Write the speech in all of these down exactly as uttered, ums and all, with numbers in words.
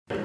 དེ་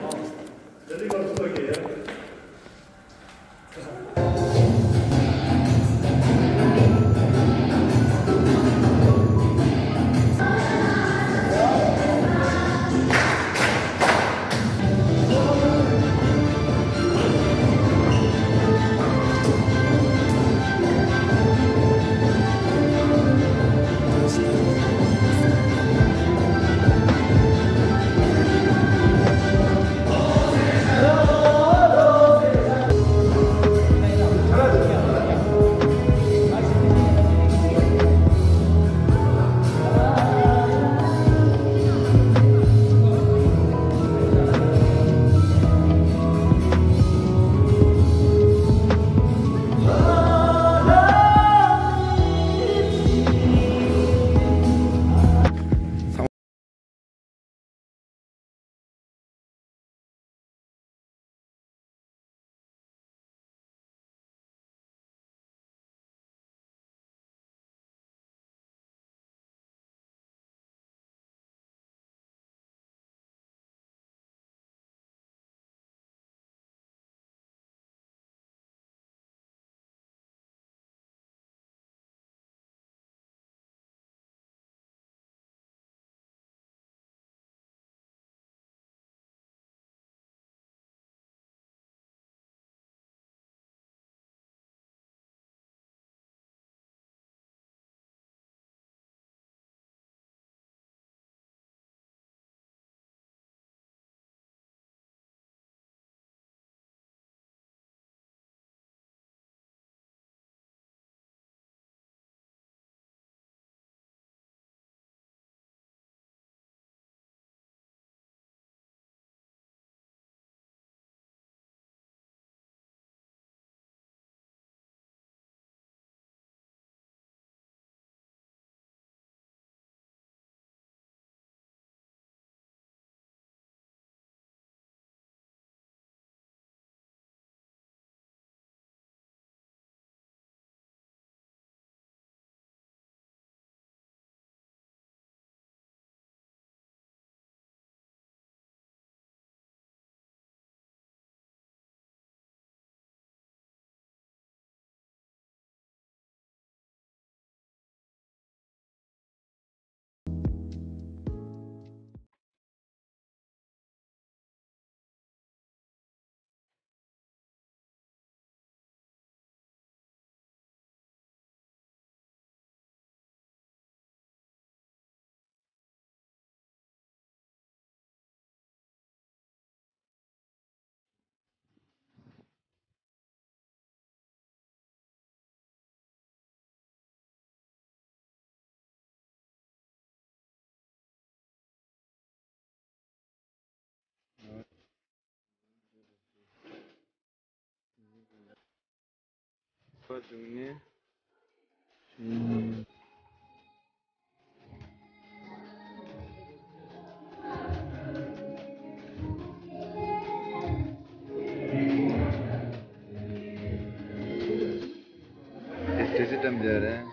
ཙི་ཙི་ཏམ་རེད།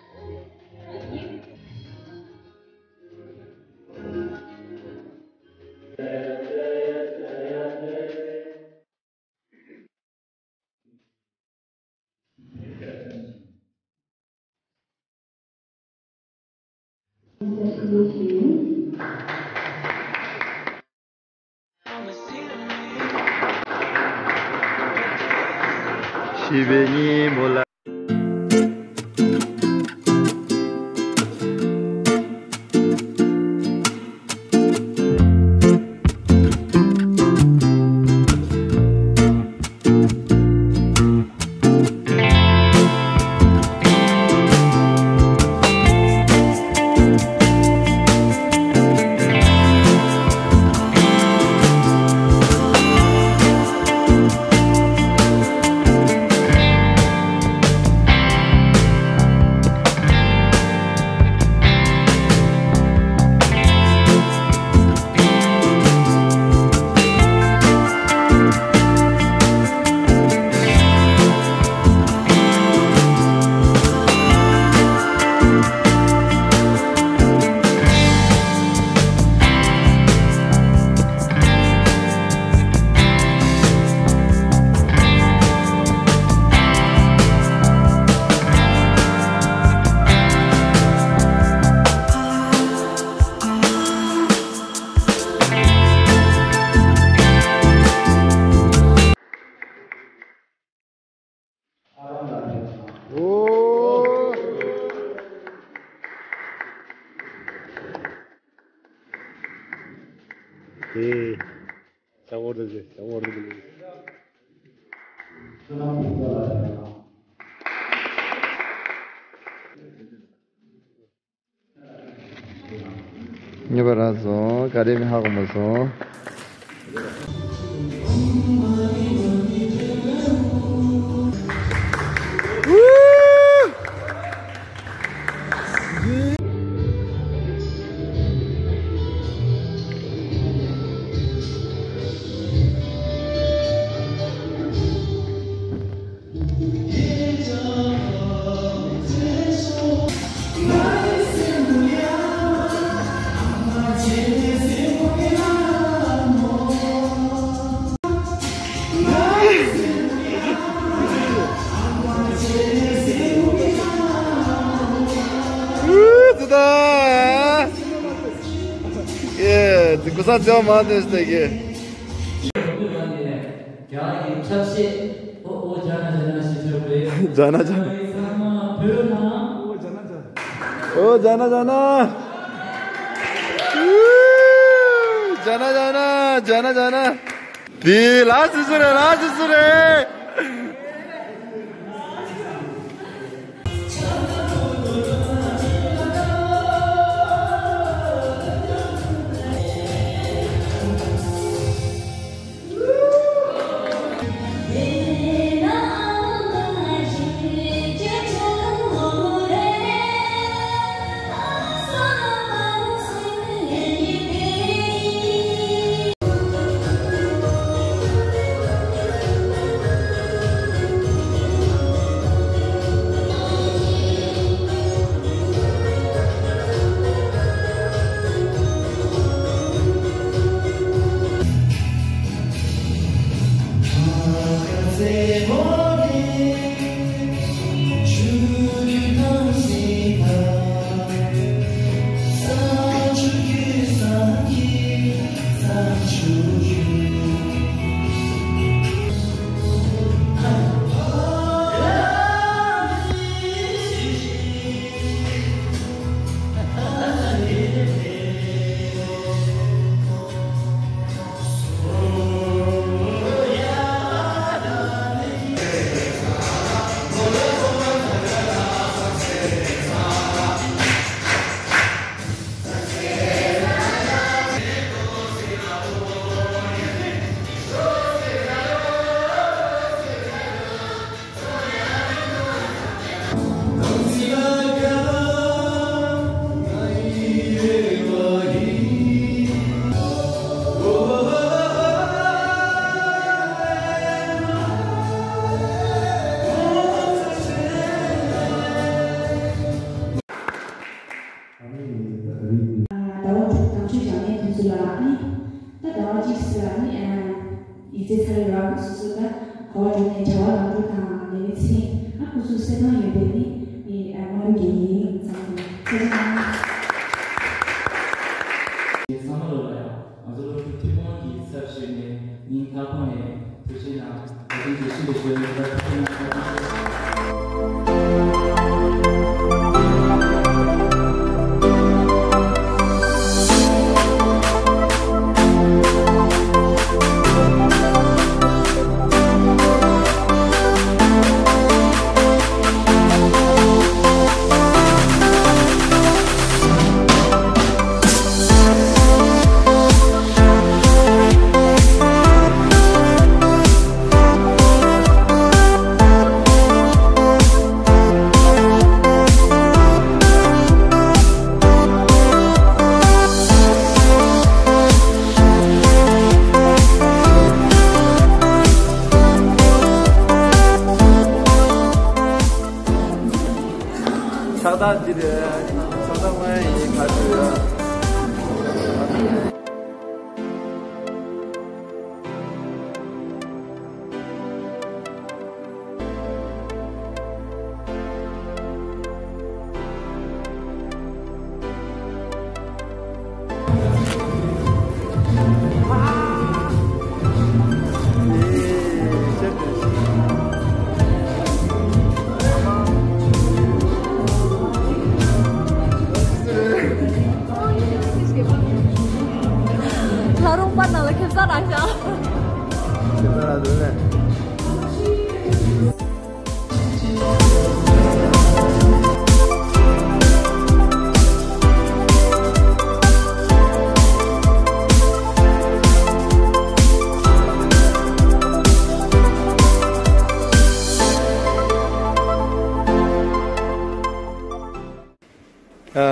ཤི་བའི་ཉིན་མོ་ལ། ལྟ་བུ་རེད། ལྟ་བུ་རེད། ཉེ་བར་སོང་། ག་རེ་མི་ཧ་གོ་མ་སོང་། ཨུ་ཙི་ད། ཡེ། ཀུ་ས་ཅོ་མ་དེ་སྟེ་གི། རྒྱ་ཡི་ཆབ་སྲིད། ཨོ་ཨོ་ཇ་ན་ཇ་ན་ཞེས་བརྗོད་པས། ཇ་ན་ཇ་ན། ཚང་མ་བོད་ནང་། ཨོ་ཇ་ན་ཇ་ན། ཨོ་ཇ་ན་ཇ་ན། ཇ་ན་ཇ་ན། ཇ་ན་ཇ་ན། དེ་ལ་སི་སི་རེད། ལ་སི་སི་རེད། ཟླ་བ་དྲུག་དང་ཆོས་སྦྱང་མཁན་དེ་ཚོ་ལ་ཨ་ནི། ད་ཟླ་བ་གཅིག་ཟེར་ལ་ཨ་ནི། ཡིག་ཚད་ཚར་རེད་བ། སོ་སོ་ད་ག་བ་འགྲོ་ནས་བྱ་བ་ལམ་འགྲོ་དང་ལས་མི་ཚེ་ཨ་ཁུ་ཚོ་སེ་ཐང་ཡོད་པའི་ནི་མི་ཨ་མ་རུ་རྒྱལ་ཡིན་ཙང་ཁྱེད་ཚོ་ཚང་མ་ལོ་ལ་ཡང་ང་ཚོ་སློབ་ཕྲུག་ཐུན་མོང་གི་ཚབ་ཞུས་ནས་ཉིན་ཐག་པ་ནས་ཐུགས་རྗེ་གནང་། ཕྱག་རྟགས་འདི་རེད། ཕྱག་རྟགས་དངོས་ཡིན། ག་ཚོད་ཡོད། ཨ།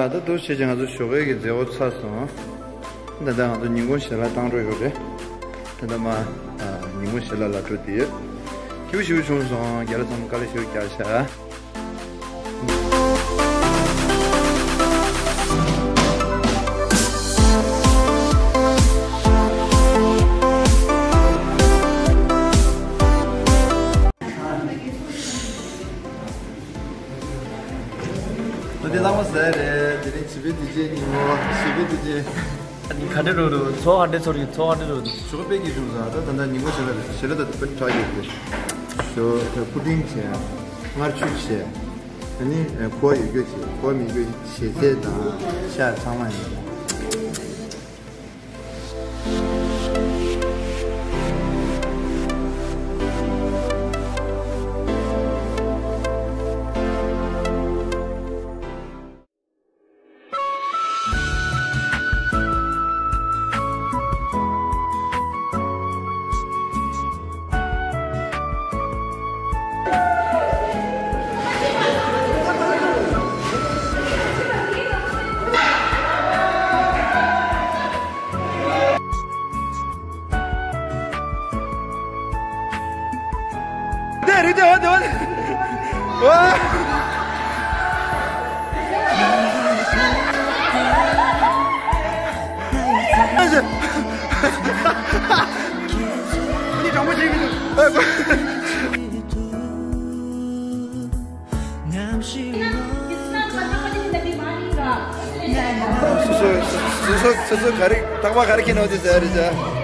ད་འདུག་བྱས་ཀྱི་ང་ཚོ་ཞོགས་ཀས་ཀྱི་མཛད་སྒོ་ཚར་སོང་། ད་ལྟ་ང་ཚོ་ཉིན་གུང་ཞལ་ལག་བཏང་འགྲོ་ཡོད་རེད། ད་ལྟ་མ། ཨ། ཉིན་གུང་ཞལ་ལག་ལ་འགྲོ་བསྡད་ཡོད། སྐྱིད་པོ་ཞེ་པོ་བྱུང་སོང་། རྒན་ལགས་ཚང་མ་དཀའ་ལས་ཞེ་པོ་རྒྱག་ཤག་ཨ། དེ་ལྷག་མ་ཟ་ཡ་རེད། དེ་རིང་བྱིས་པའི་དུས་ཆེན་ཉིན་མོ། བྱིས་པའི་དུས་ཆེན། ཨ་ནི་ག་འདྲ་འགྲོ་འདུག་ཚོགས་ག་འདྲ་ཚོར་གྱི། ཚོགས་ག་འདྲ་འགྲོ་འདུག་ཞོགས་པ་དཔེ་སྐྱིད་བྱུང་སོང་། ད་ད་ལྟ་ཉིན་གུང་ཞལ་ལག་ཞལ་ལག་ད་དཔེ་དྲག་ཡོད་རེད། ཞོ་ད་པུ་ཏིང་བྱས། མངར་ཆུ་བྱས། ཨ་ནི་ཁོ་ཡོད་རྒྱུ་བྱས། ཁོ་མི་རྒྱུ་ཞལ་ཟས་དང་ཤ་ཚང་མ་ཡོད། སོ་སོ་སོ་སོ་སོ་སོ་ག་རེ་རྟག་པར་ག་རེ་ཁྱེར་ནོ་དེ་ཟེར་རེད་ཅག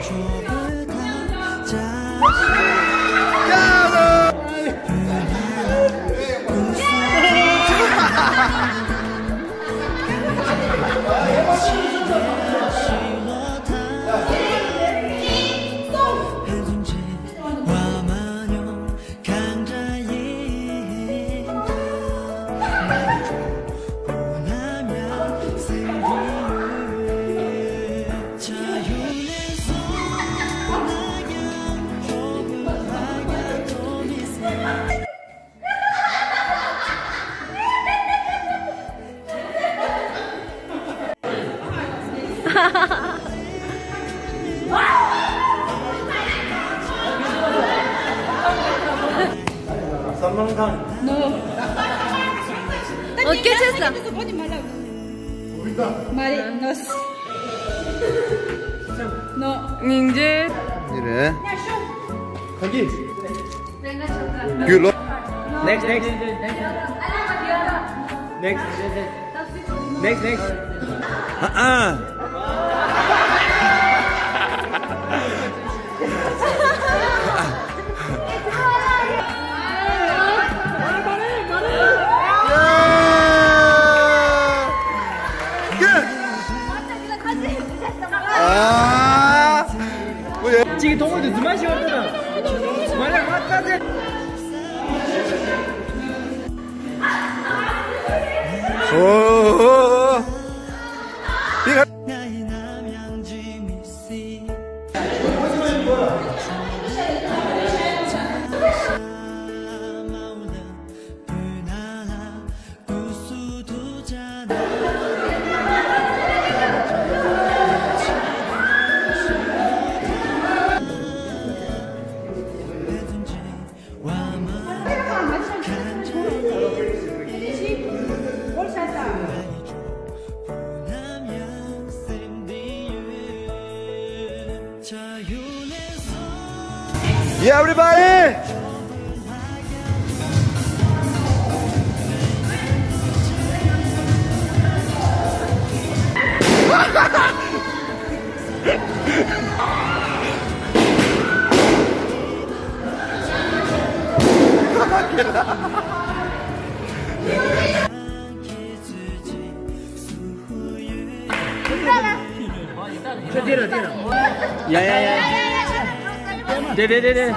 No. ཨོ། སྐད་ཆ་ཟ། མ་རེད། No. No. སྙིང་རྗེ། འདི་རེད། རྒྱུས་ལོ། Next, next. Next. Next, next. ཨ་ཨ། ཨ། གཅིག་མཐོང་གི་འདུག་རྫུན་མ་ཤོད་དང་། མ་རེད། ང་ལྟ་ཚེ། ཨོ། དེ་ག Yeah, everybody! ཡ་ཡ་ཡ། དེ་དེ་དེ་དེ།